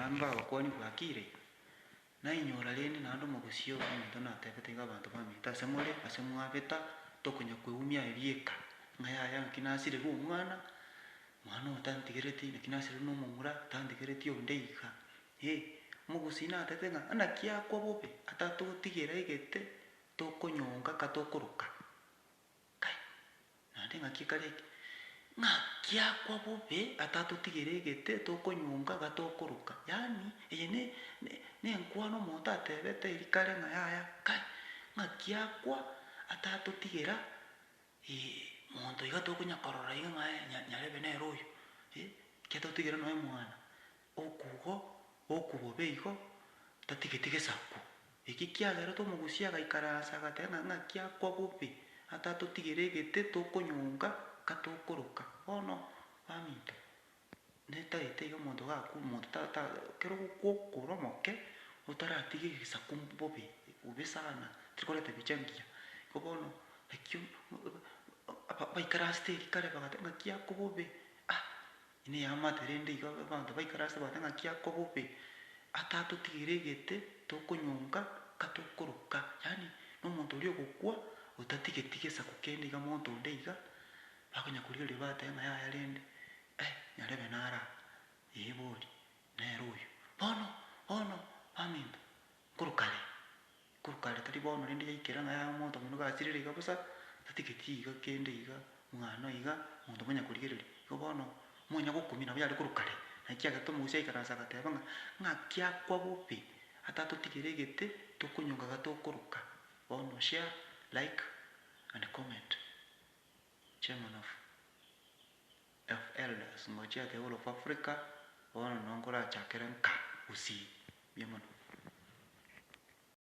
Tiga mbabakwani bwakire iga, nainyora rende naende omogusii oyo ominto natebete iga abanto baminto ase more, ase mwabeta, tokonya kweumia aye bieka, ng'a yaya naki nasirerwe omwana, mwana oyo tantigereti, naki nasirerwe na omomura, tantigereti onde iga. Eh, omogusii natebete ng'a naki akwa bobe atatotigera egete tokonyonga katokoroka. Kai, naende ng'aki ekare eke? Ng'aki akwa bobe atatotigera egete tokonyonga gatokoroka. Yaani eye ne ne nenkwana omonto atebete eria kare ng'a yaya kai, ng'aki akwa atatotigera monto iga tokonya korora iga ng'a nya nyarebe nere oyo, eh, ki atotigera nonye mwana. Okugo, okwo bobe igo, tatigeti gesaku. Eki kiagerete omogusia agaikaransa agateba ng'a ng'aki akwa bobe, atatotigera egete tokonyonga gatokoroka. Bono baminto, netagete iga omonto gakwa omonto ta ta ekero ogokwa okore omoke, otaratiga egesaku bobe, bobe sana, torikoreta picha engiya. Igo bono, nakio aba baikaransete eria kare bagateba ng'aki akwa bobe, ah. Neamate rende igo abanto baikaranse bagoteba ng'aki akwa bobe, atatotigere egete tokonyonka katokoroka, yaani nomonto oria ogokwa otatigeti gesaku kende iga monto onde iga, bakonya korigereria bateba ng'a yaya rende eh nyarebe naro aa, ee bori nere oyo. Bono bono baminto, nkorwa kare. Korwa kare tari bono rende yaikera ng'a yaya omonto omonene gasirire iga bosa, tatigeti iga kende iga, omwana iga, omonto omonya korigereria. Igo bono, omonya gokumia nabo yare korwa kare, naki kiagerete omogusi aikaranse agateba ng'a, ng'aki akwa bobe, atatotigera egete, tokonyonga iga tokoroka. Bono share, like and comment. Chairman of of Elders ngochia the whole of Africa, bono nonkorachakere nka gusii. Mbuya mono.